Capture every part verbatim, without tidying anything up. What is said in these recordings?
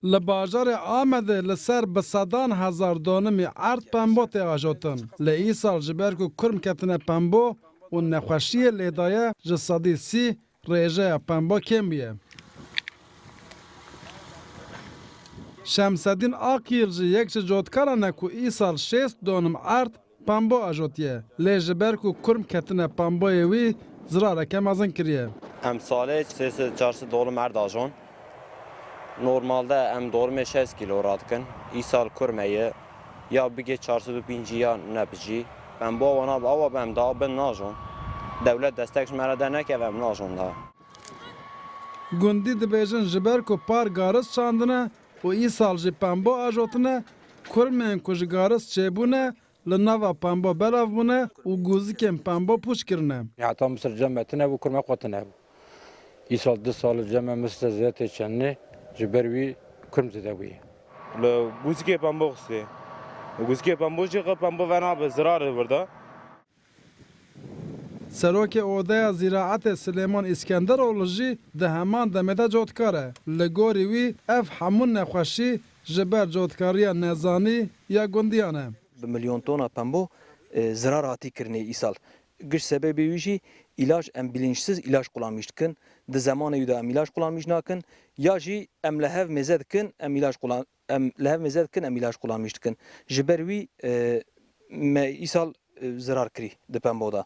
Li bajarê Amedê li ser bi sedan hezar donimî erd pembo tê ajotin. Lê îsal ji ber ku kurm ketine pembo û nexweşiyê lê daye, ji sedî sî rêjeya pembo kêm bûye. Şemsedîn Aqil jî yek ji cotkaran e ku îsal şêst donim erd pembo ajotiye, lê ji ber ku kurm ketine pemboyê wî, zirareke mezin kiriye. Em salê sê sed çar sed dolim erd ajon. Normalde em dolimê şêst kîlo radikin. Îsal kurme ye. Ya bigê çar sed û pêncî ya ne bi jî. Pembo wana bi awa bi em daha bin najon. Dewlet destek ji me re de nekeve em najon daha. Gundî dibêjin ji ber ku par garis çandine û îsal jî pembo ajotine, kurmên ku ji garis çêbûne, li nava pembo belav bûne û gûzikên pembo pûç kirine. Heta misir cem me tune bû, kurme xwe tune bû. Îsal du sal cem me misir zêde tê çendinê, ji ber wî kurm zêde bûye. Li gûzikê pembo xistê. Gûzikê pembo jî qe pembo venabe, zirar e vir de. Serokê Odeya Zîraetê Silêman Îskenderoğlu jî di heman demê de cotkar e. Li gorî wî ev hemû nexweşî ji ber cotkariya nezanî ya gundiyan e. Bi milyon tona pembo, e, zirar hatî kirinê îsal. Giş sebebê wî jî îlaç, em bilinçsiz îlaç kullanmîş dikin. Di zemanê wî de em îlaç kullanmîş nakin. Ya jî em li hev mêze dikin, em îlaç kullan-, em li hev mêze dikin, em îlaç kullanmîş dikin. Ji ber wî, e, me îsal, e, zirar kirî di pembo de.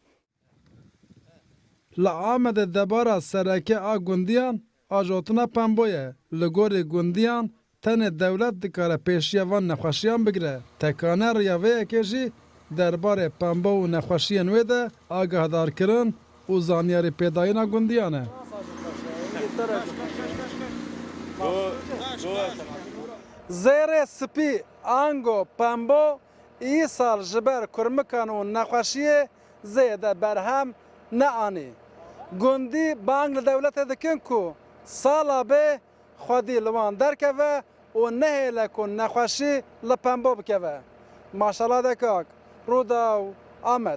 Li Amedê debara sereke a gundiyan ajotina pembo ye. Li gorî gundiyan, tenê dewlet dikare pêşiya van nexweşiyan bigire. Tekane riya vê yekê jî derbarê pembo û nexweşiyên wê de agahdarkirin û zanyarîpêdayîna gundiyan e. Zêrê spî ango pembo îsal ji ber kurmikan û nexweşiyê zêde berhem neanî. Gundî bang li dewletê dikin ku sala bê xwedî li wan derkeve û nehêle ku nexweşî li pembo bikeve. Maşala Dekak, Rûdaw, Amed.